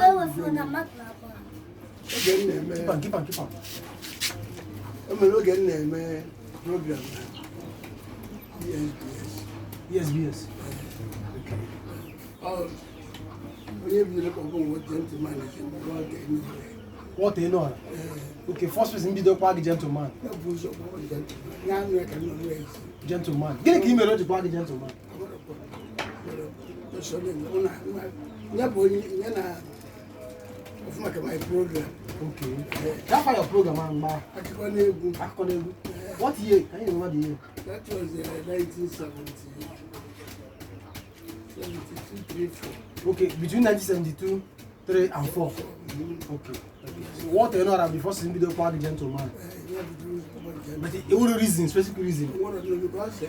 Ewefuru na mmadụ na-abụọ. Oge m na-eme Keep am, keep am, keep am. O nwere oge m na-eme program na ESBS. ESBS. Ọ onye bidoro kpọbụ nwe gentleman is Walter Enore. Walter Enora. Okay, first person bido kwa gị gentleman. Ya bụ ụzọ kpọbụ gentleman ya anụ ya ka m nọ n'ezi. Gentleman. Gịnị ka ị mere o ji kwa gị gentleman? Ya bụ onye ya na ọfụma ka my program. Okay. That for your program ahụ mgba. Akụkọ na-egwu. Akụkọ n'egwu. What year? Can you remember the year? That was 1970 72, 3, 4. Okay, between 1972, 3 and 4. Okay. So Walter Enora bụ the first person bido kwa gị gentleman. Ya bidoro ụzọ kpọbụ gentleman. But it nwere reason, specific reason. Nwere no, because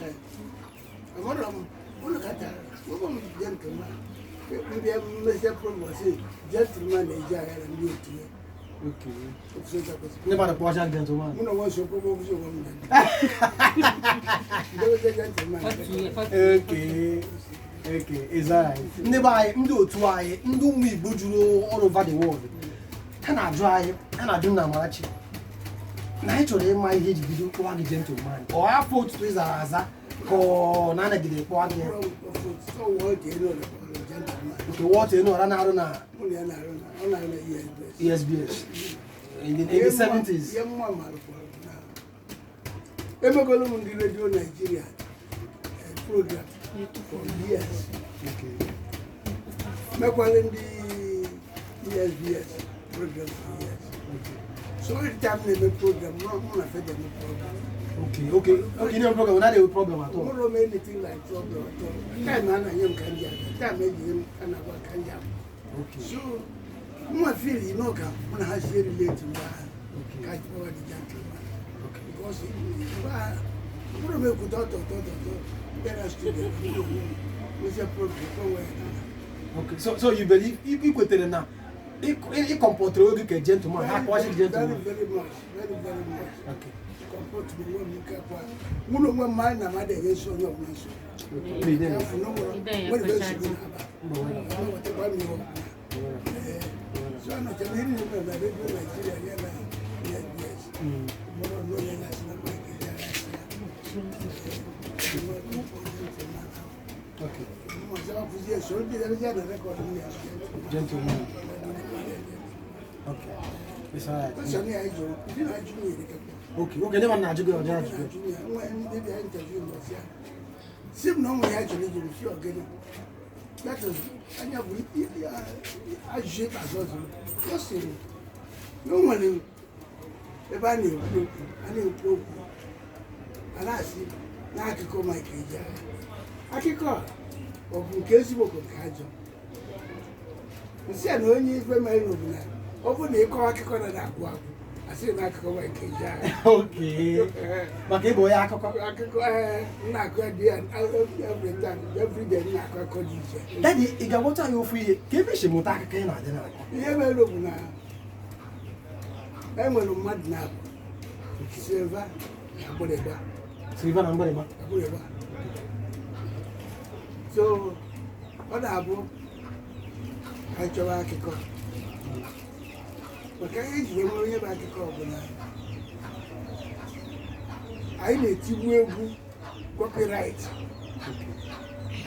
amara m ụlọ kata ụmụ m gentleman ndị mmesịa program sị gentleman na-eji agha na ndị otu ya. Okay. Ofuso kwesịrị. Ndị mmadụ kpọcha gị gentleman. Mụ na nwa so kwụkwọ ofuso nwa m na gentleman. Okay. Okay, it's alright. Ndị be anyị, ndị otu anyị, ndị ụmụ Igbo juru all over the world. Ha na-ajụ anyị, ha na-ajụ nna Amarachi. Na anyị chọrọ ịma ihe eji bido kpọwa gị gentleman. Ọ afọ otutu ị zara aza ka ọ na-anagide kpọwa gị. Nke Walter Enora na-arụ na Mụ na ya na-arụ na ọ na-arụ na ESBS. ESBS in the 70s. Ihe mma mara kwara na emegolu m ndị redio Naijiria program for years. Okay. Mekwala ndị ESBS program for years. So every time na-eme program, mụ na fed eme program. Okay, you know program, not a problem at all. Nwere m anything like problem at all. Time a na-enye m ka m ji aga, time eji m a na-agwa ka m ji apụ. So mma feel ka mụ na ha si relate mgbe ahụ ka ji kpọwa the gentleman. Because mgbe ahụ mụrụ m ekwute ọtọ ọtọ ọtọ ọtọ bịara studio mezie program kpọwa ya na Okay, so you believe i kwetere na ị comportụrụ oge ka gentleman, ha kpọwachi gị Very, gentleman. very much, very, very much. Comport onwe m nke kwa mụ na onwe m mmadụ na mmadụ enye nso onye ọbụla nso. Okay. Ya fụ na o nwere ebe nsogbu na-aba. Ọ wetakwa m ihe ọbụla. Ee, so anọcha m ihe niile mere na redio Naijiria ya na ESBS. Mụrụ na onye na-asị na Mike Ejeagha asị ya. Ee, mụ bụ gentleman ahụ. Mụ ọzọ akwụzie so ndị ya na record m ya. Gentleman. Okay. It's alright. Question ya jụrụ, ndị na-ajụ m yiri kakwa. Okay, ndị mmadụ na-ajụ gị ọjọọ ajụjụ. Ndị bịa interview m ọsịa si m na ọ nwere ya chọrọ ijiri si ọgịnị. That is, anya bụ ajụjụ ikpeazụ ọ zụrụ. Ọ sịrị na o nwere ebe a na-ekwu okwu, a na-ekwu okwu, a na-asị na akụkọ Mike Ejeagha, akụkọ a ọ bụ nke ezigbo ka nke ajọ. Nsị a na onye ife mere n'obu na ọ bụ na ịkọ akụkọ na na-agwụ agwụ, asịrị na akụkọ Mike Ejeagha. Okay. Maka ịbụ onye akụkọ. Akụkọ, ee, m na-akụ ya dị ya every time, every day m na-akụ akụkọ dị iche. Daddy, ị ga-agwata anyị ofu ihe ka ebe isi mụta akụkọ ị na-adị na-akọ. Ihe mere bụ na e nwere mmadụ na-abụ Silva na Agbịrịgba. Silva na Mgbịrịgba. Agbịrịgba. So ọ na-abụ ka chọwa akụkọ maka ihe eji wee nwere onye bụ akụkọ bụ na anyị na-etigbu egwu copyright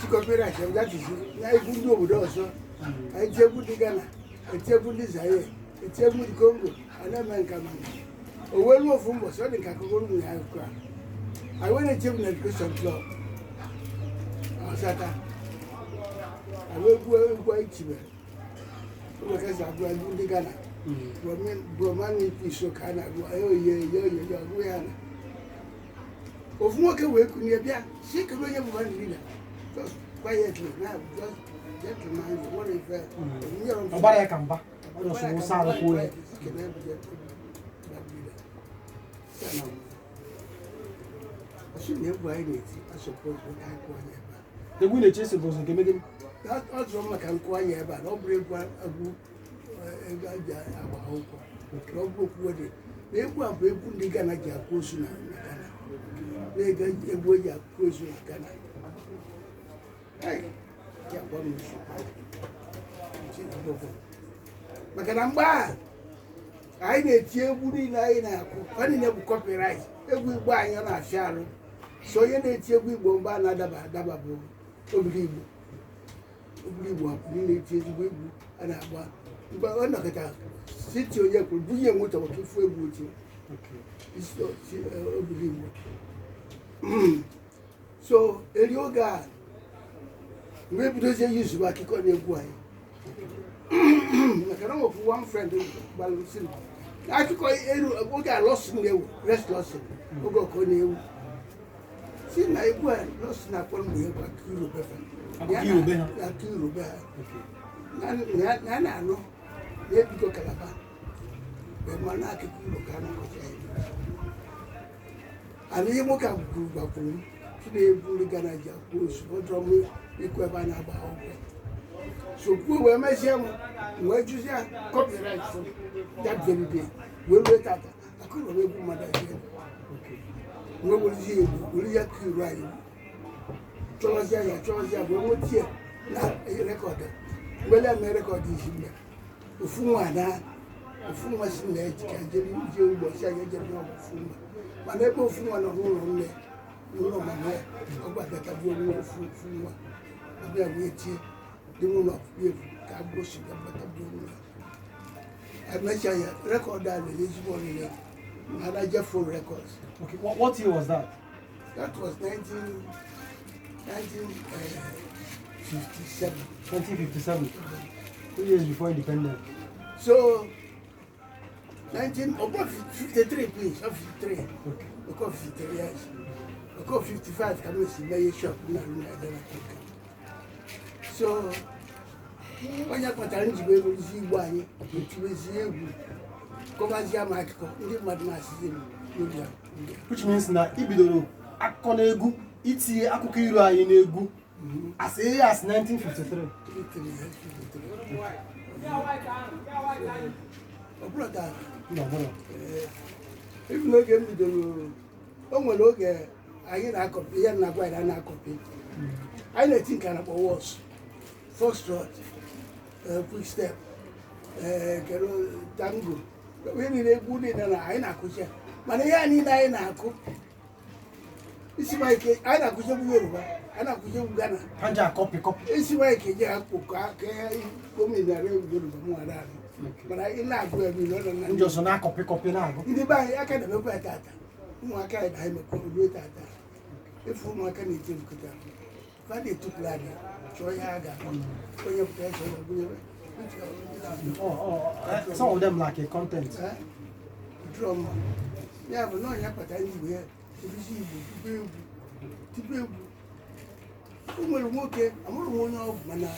ti copyright, that is na egwu ndị obodo ọzọ. Anyị ti egwu ndị Ghana, eti egwu ndị Zaire, eti egwu ndị Congo, a na-eme nka ma nka. O wee ruo ofu mbọchị, ọ dị ka akụkọ ụmụ ya akụkọ a, anyị wee na-eti egwu na education club ọsata, anyị wee gbuo egwu anyị tibere ụlọ ka esi agụ egwu ndị Ghana, bromani iso ka a na-agụ oye ye oye ye ọgụ ya na ofu nwoke wee kunye bịa si kedu onye bụ band leader. Just quietly na just gentleman nwere ife. Ọ gbara ya ka mba. Ọ nọsọ wụsa arụ kwuo ya. Ọsị na egwu anyị na-eti asọpụrụ ka anyị kụọ anya ebe a. Egwu na-eche esi bụ nke megịnị? Ọ zụrụ maka nkụ anya ebe a na ọ bụrụ egwu egwu ego a ji agba akwụkwọ, na ọ bụ okwu dị na egwu a bụ egwu ndị Ghana ji akwa ozu na Ghana, na ego egwu eji akwa ozu na Ghana. Hey, ya gwa m nsogbu. Nchi na gbogbo. Maka na mgbe a anyị na-eti egwu niile anyị na-akụ, ha niile bụ copyright. Egwu Igbo anyị, ọ na-afịa arụ. So onye na-eti egwu Igbo mgbe a na-adaba adaba bụ Obili Igbo. Obili Igbo hapụrụ na-eti ezigbo egwu a na-agba. Mgbe ọ nọkọta siti, onye kwuru bunye moto maka ifu egwu otu isi Obili Igbo. So eri oge a, mgbe ebidozie yuzubu akụkọ na-egwu anyị, maka na ọ nwekwu one friend gbalụ si m na akụkọ eru oge a Lọsịn na-ewu, Rex Lọsịn, oge ọkọ na-ewu, si na egwu a Lọsịn na-akpọ mgbe egwu akụkọ Yoruba fa. Akụkọ Yoruba ha. Akụkọ Yoruba ha. Na a na-anụ na-ebido Kalaba wee ma na akụkọ Igbo ka a na-akọcha ya. Ana ihe nwoke a kwuru gbakwuru m si na-ebu nri Gana ji akwụ ozugbo dọrọ m ịkụ ebe a na-agba akwụkwọ. So kwuo wee mezie m wee jụzie copyright from that very day wee ruo tata, akụrụ m egwu mmadụ aje wee werezie egwu were ya kuru anyị, chọwazie ya, chọwazie ya wee nwetie na record. Mgbe ya mee record isi mgbe ofu nwa na ofu nwa si na eji ka jere je ugbo, si anyị ejere n'ọgwụ ofu nwa, mana ebe ofu nwa nọ n'ụlọ nne, n'ụlọ mama ya, ọ gbadatabuo nwa ofu ofu nwa ọbịa wee tie dị n'ụlọ ọpụpụ efu ka agbụrụ si bịa gbatabuo nwa ya. Emechaa ya record a lere ezigbo ọlele na Niger Phone Records. Okay, what year was that? That was 1957. 1957, 2 years before independence. So 19 about 53, please, not 53. Because 53 years. Because 55 ka m si mee shop na arụ na Ghana. So onye kpatara njikwa ewerezi Igbo anyị etiwezi egwu, kọbazie m akụkọ, ndị mmadụ na-asịzi m n'obi a. Which means na i bidoro akụkọ n'egwu, itinye akụkọ iru anyị n'egwu as early as 1953. 53 years, 53. Ọ bụrụ taa. Mba, bụrụ. Ibi n'oge m bidoro, o nwere oge anyị na-acopy ihe na-agwa anyị na na-acopy. Anyị na-eti nke a na-akpọ waltz, foxtrot, quick step, kedu, tango, ihe niile, egwu niile na anyị na-akụzi ya. Mana ihe a niile anyị na-akụ isi ma ike, anyị na-akụzi egwu Yoruba, anyị na-akụzi egwu Ghana. Ha ji acopy copy. Isi ma ike ji akpụ ka ihe omenala egwu Yoruba mụ ara ahụ, mana ị na-agụ ya niile, ọ nọ na Ndị ọzọ na-acopy copy na-agụ. Ndị be anyị aka na-emekwa ya tata. Ụmụaka anyị na-emekwa ruo tata. Efu ụmụaka na-eti nkụta fa na-etupụrụ anyị chọọ ihe a ga-akpọ onye pụta ya chọrọ gụnyere. Oh, some of them like a content. Drum ya bụ na ọnya kpatara ndị Igbo ya ebizi Igbo tibe egwu, tibe egwu. O nwere nwoke, amụrụ m onye ọ bụ, mana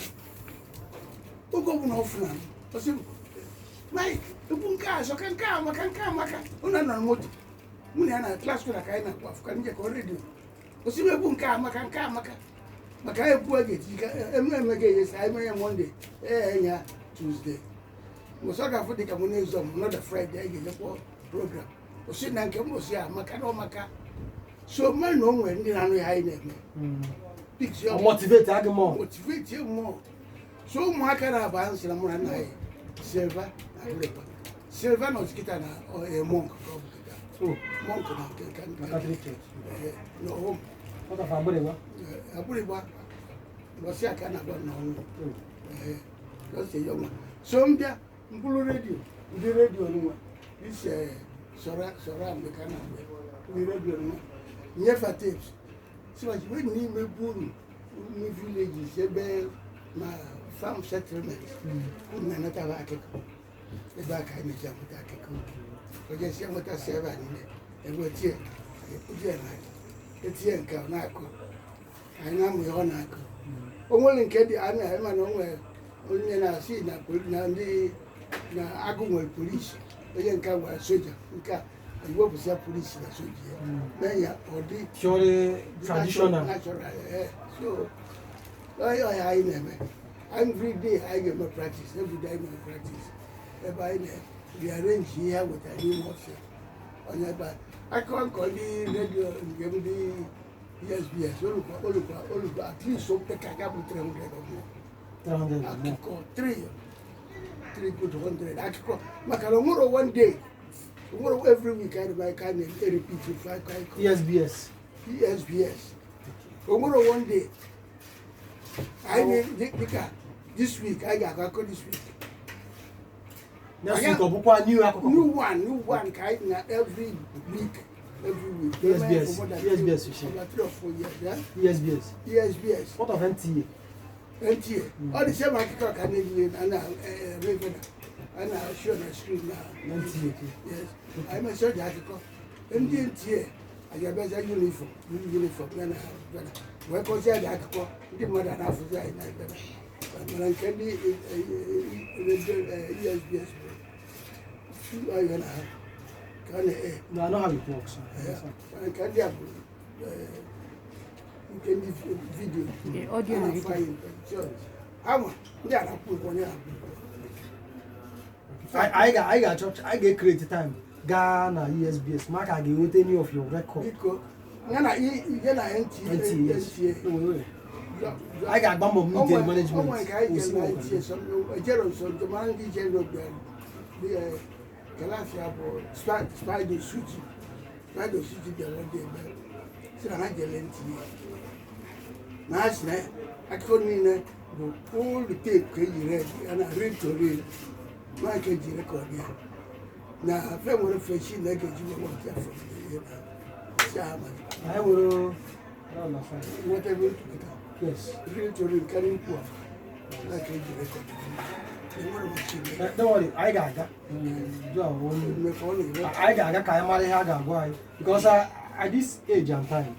oge ọbụla ọ fụna m, ọ sị m, "Mike, egwu nke a sọka, nke a maka, nke a maka." Ụnụ nọ na moto, mụ na ya na class ka anyị na-akpọ afụ ka njekọ redio. O sị m, "Egwu nke a maka, nke a maka." Maka egwu a ga-eti ka eme eme ga-enyesi anyị mee ya Monday, ee, ya Tuesday mbọsị ọ ga-afụ dị ka mụ na-ezo m nọda Friday, anyị ga-ejekwa program. O sị na nke mbọsị a maka na ọ maka so mmadụ na o nwere ndị na-anụ ya anyị na-eme picture. Ọ motivate agị more. Motivate mmụọ. So ụmụaka na-aba nsị na mụ na nna anyị Silva na Abụrịkpa Silva nọ kịta na monk ka ọ bụ kịta. Oh, Monk na nke nke na Catholic Church. Na home. What of Agbịrịgba? Abụrịgba mbọsị a ka a na-agba n'ọnwụ nwa. So m bịa mkpụrụ redio, ndị redio nwa isi sọrọ sọrọ mgbe ka a na-agba ndị redio nwa nyefe tapes siwachi wee n'ime unu ime villages ebe ma farm settlement unu na-anataba akụkọ ebe a ka anyị na-eji amụta akụkọ. Onye si enwetasị ebe a niile ewetie etinye na etinye nke ọ na-akụ, anyị na-amụ ihe ọ na-akụ. O nwere nke dị a na-eme na o nwere onye na-asị na na ndị na agụ nwere polisi, onye nke a nwere soja, nke a ewepụsịa polisi na soja ya mee ya ọ dị Purely traditional. Natural, eh. So ọhịa ọhịa anyị na-eme every day, anyị ga-eme practice every day. Anyị na practice ebe anyị na-rearrange ihe ha wetara n'ime ọfịa onye ebe a. Akụkọ nkọ ndị redio nke ndị ESBS olùkọ́ olùkọ́ olùkọ́ at least o pé kàkà bụ 300 or more. 300 or more. Akụkọ 3 three good hundred akụkọ, maka na onwere one day, onwere every week anyị na ka a na-repeat ofu akụkọ anyị. ESBS. ESBS, onwere one day anyị dịka this week anyị ga-akọ akụkọ this week. Next week ọ bụkwa new akụkọ. New one, new one ka anyị na every week, every week. ESBS, For more than ESBS, you see. About 3 or 4 years, yeah? ESBS. ESBS. What of NTA? NTA, ọ dị same akụkọ ka na-eji na na a na-show na screen na NTA. Yes, anyị mesịrị dị akụkọ ndị NTA anyị abịaza uniform, uniform ya na bịara wee kọzie dị akụkọ, ndị mmadụ a na-afụzi anyị na bịara. Mana nke ndị ESBS bụ ọyọ na ha ka ọ na-e. No, I know how it works. I understand. Mana nke ndị a bụ nke ndị video. The audio and video. Ama ndị a na-akwụ ụgwọ onye na-akwụ ụgwọ. Anyị ga-achọ, anyị ga-ecreate time gaa na ESBS maka a ga-enweta any of your record. Biko, ya na ya na NTA. NTA, yes. NTA. No, wait, wait. Anyị ga-agba mbọ meet the management. Onwe ka anyị Osi jere na ọkwa. NTA, ejero nso njem mara ndị jere bịara kalafia bụ Spido Suji. Spido Suji bịara ndị ebe si na ha jere NTA na ha si na akụkọ niile bụ ụlọ teepu ka eji ya na reel to reel ma ka eji record ya na fe nwere fechi na egeji wee wọta ya from ihe na si ha ma. Anyị nwere, I don't understand. Nweta ebe ntụpụta. Yes. Reel to reel karịa mkpu a na ka eji record enwere machine. Don't worry, anyị ga-aga. Do our own. Mgbe ka ọ na-ere. Anyị ga-aga ka anyị mara ihe a ga-agwa anyị because at this age and time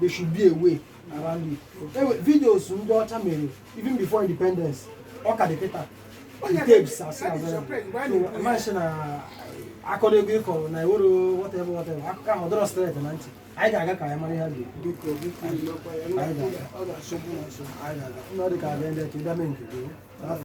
there should be a way around it. Anyway, videos ndị ọcha mere even before independence ọ ka dị kịta. The tapes are still available, so amaghị na akọrọ ego ịkọrọ na ewero whatever whatever akụkọ ahụ dọrọ straight na ntị. Anyị ga-aga ka anyị mara ihe a ga-ekwu. Biko, biko, ilekwa ya, ọ ga-asọgbu na nsogbu. Anyị ga-aga. Ọ dị ka abịa ndị ka ịbịa mee nke gị.